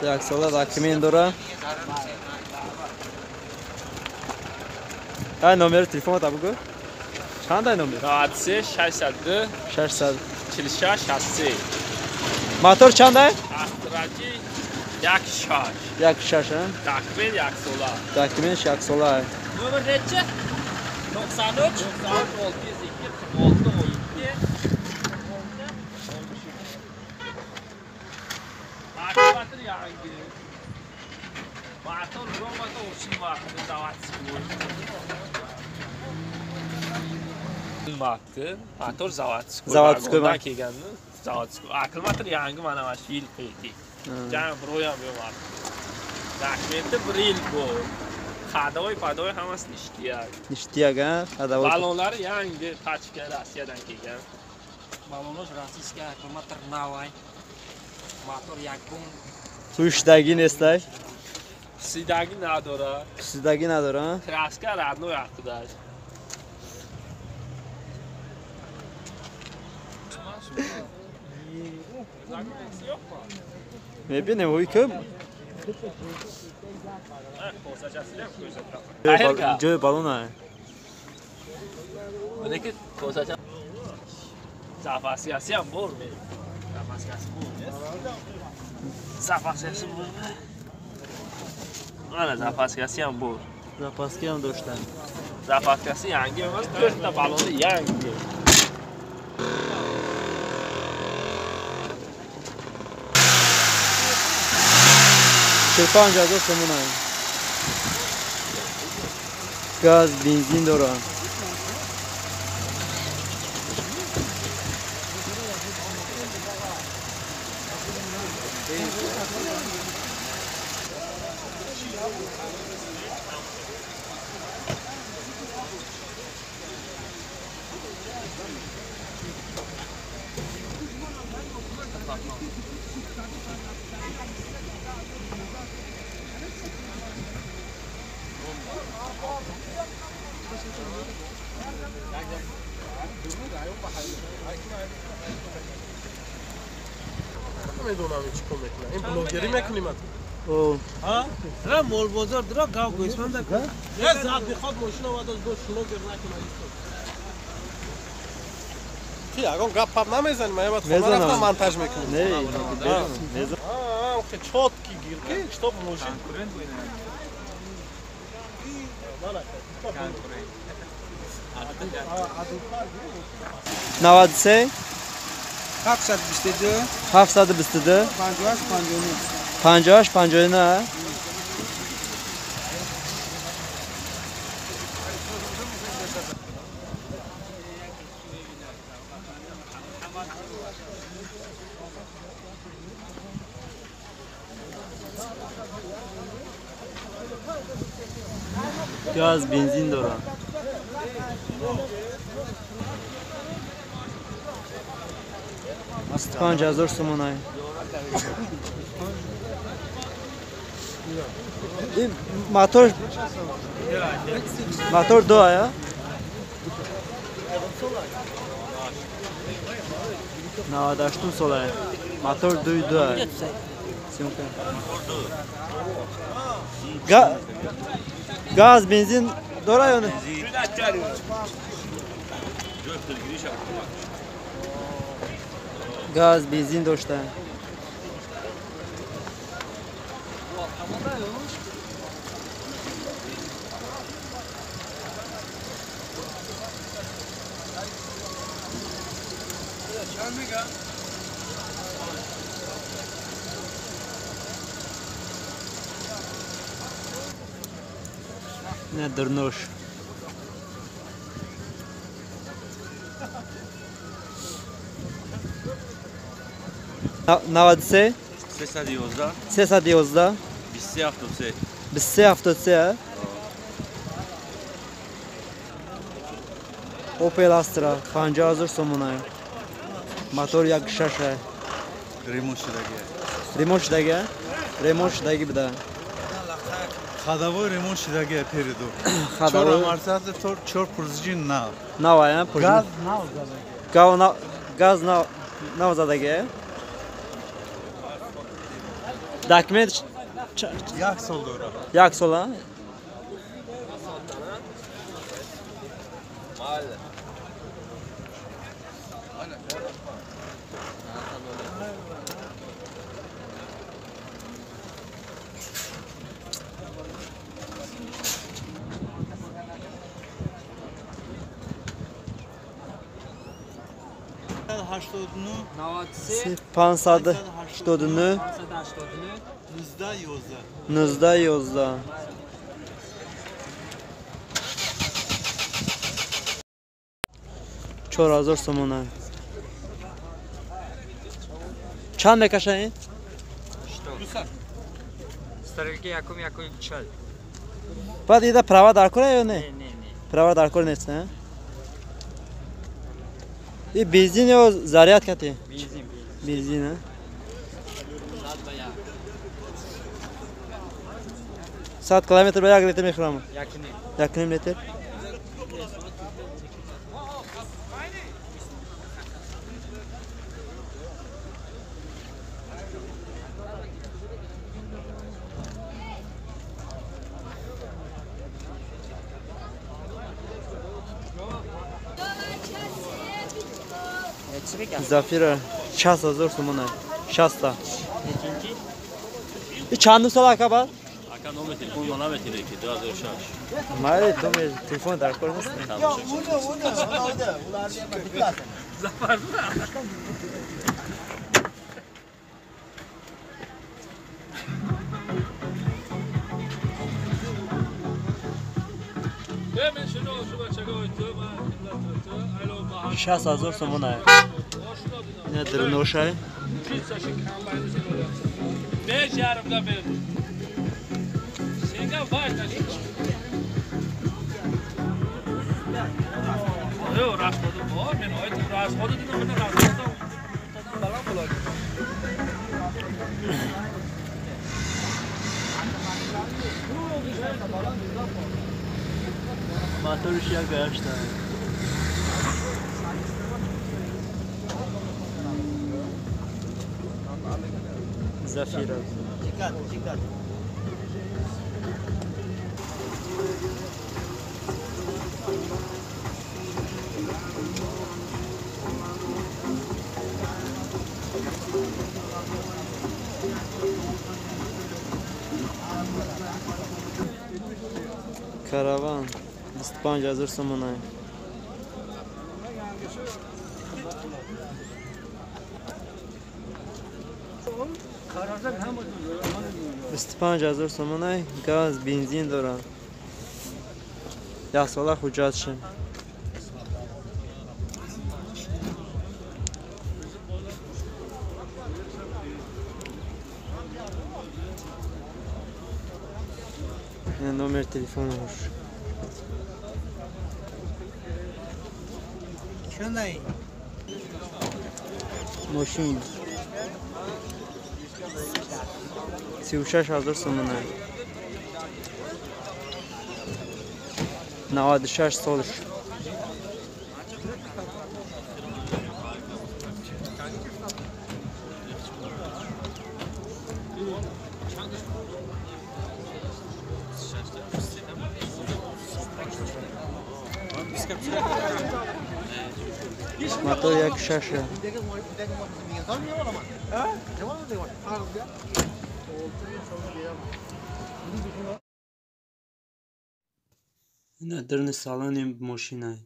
Як сола документ дора. Ай номери телефоната бугӯ. Чанд ай номер? 93 602 600 46 63. Мотор чанд ай? Астраҷи 16. 16, а? Документ як сола. Документ як сола. Номер neçe? 93 93 602 46 17. Akkumulyator yangi. Motor robot o'chilmoqda, заводской. Motor, motor заводской. Заводской kelganmi? Заводской. Akkumulyator yangi mana shu yil qo'ydik. Jang bir oy ham yo'q. Dokumenti 1 yil bu. Ходовой, подовой hammasi ishlayak. Ishlayak, ha? Ходовой. Balonlari yangi, pachka Rossiyadan kelgan. Balonlar rossiyskiy, akkumulyator navay. Motor yakun. Сушдаги нестай? Пусидаги надора. Пусидаги надора? Краска родной ақтидаш. Мебинем, ҳои кӯм? Ҷои балона. Лекин косача запаскasi ham bormi? Запаскasi bor. Запаскasi bormi? Mana zapaskasi ham bor. Zapaska ham do'stlar. Zapaskasi yangi emas, 4 ta baloni yangi. Чилпанҷ ҳазор сомона. Газ, бензин дорад. Намедонам чӣ кор мекунам. Ин блогерӣ мекунӣ ман? О. Ра молбозор дра гав гӯсфанда ку. Не зад меход мошина вадаз до блогер накунад. Ти ягон гап пап намезанӣ, ман баъд хона рафтам монтаж мекунем. Не, мезанам. А, охе чётки гир ки, чтоб мошин конкурент буйна. Конкурент. 93 722 722 58 59 58 59. Газ, бензин дорад. Панҷ ҳазор сомонай. Ин мотор мотор ду ая? 98 солай. Мотор дуи ду ая. Съёмка. Газ, бензин дора ё не? Газ, бензин дошта. Не дурнош. 93 311 311 2373 2373. Opel Astra 50,000 сомона. Мотор 1.6. Ремонт шудаги. Ремонт шудаги? Ремонт шудаги буда. Ходовой ремонт шидаги переду. Ходовой амортизатор, чор пружин нав. Нав, а? Газ нав задаги. Газ нав задаги. Документ як сол дора. Як сол, а? Пансад 89 19 11 4000 сомона. Чанд мекашад ин? Стрелки якум якум чал. Баъд ида права дар кор ё не? Не, не, не. Права дар кор нест, а? И бензин ё заряд кати? Бензин. Бензин, а? 100 километр ба як литр мехӯрам. 1,5 литр. Зафира 60,000 сомона. 60. И чанд сол ака бар? Ака номер телефон ма наметире ки 2006. Майли номер телефон дар кор нест. Зафар. Шаст ҳазор сомона. Не дурношай. Моторш як гашта. Зафира. Караван 25,000 сомона. Бист панҷ ҳазор сомона газ, бензин дорад. Як сола ҳуҷҷат шид. Номер телефонаш. Мошин 36,000 сомона. 96 солш. Мотор як шаша. Ина дурни салони мошина.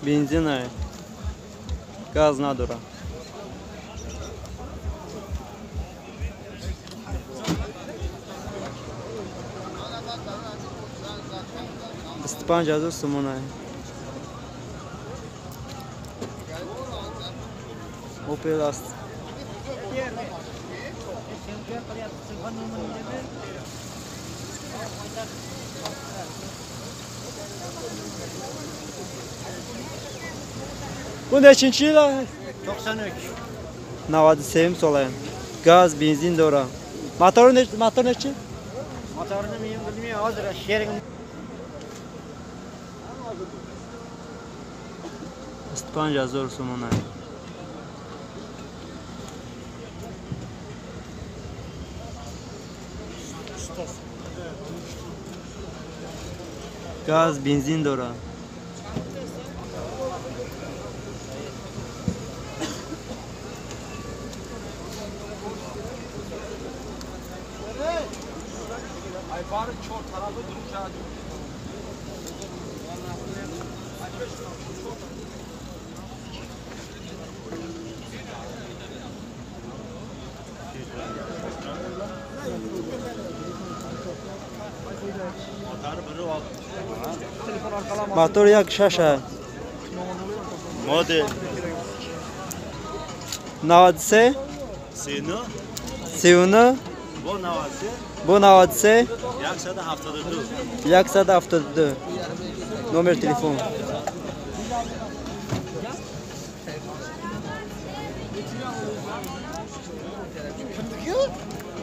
Бензина, газ надора. 35 000 сомона. Opel Astra. Bu nechinchi yil? 93. 93 sola. Gaz, benzin dora. Motori nechi? Motor nechi? Motorini men bilmayman, hozir sherigim. 25 000 сомона. Газ, бензин дора. Мотор 1,6. Модел. 93 39 39 бо 93 бо 93 172. 172. Номер телефон.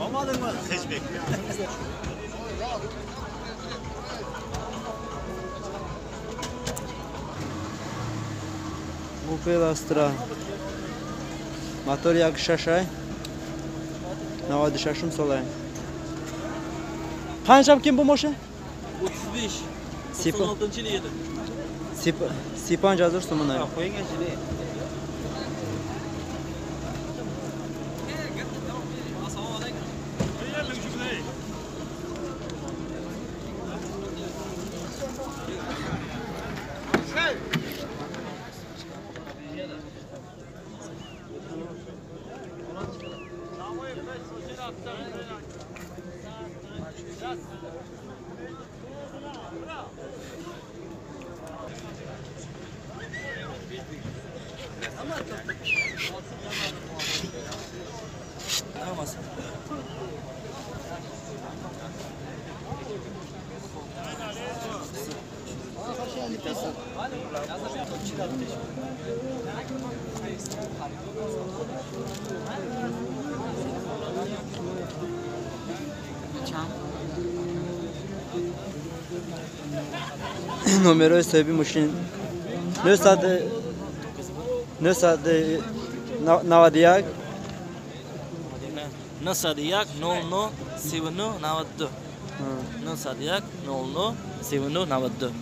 Омадыңмы? Хечбек. Opel Astra. Мотор 1,6. 96 солай. Qancha kim bu mashina? 35. Сипа. 96 yil edi. 35 000 сомона. Qo'ying. Номерои соҳиби мошин 991 901 00 39 92. 901 00 39 92.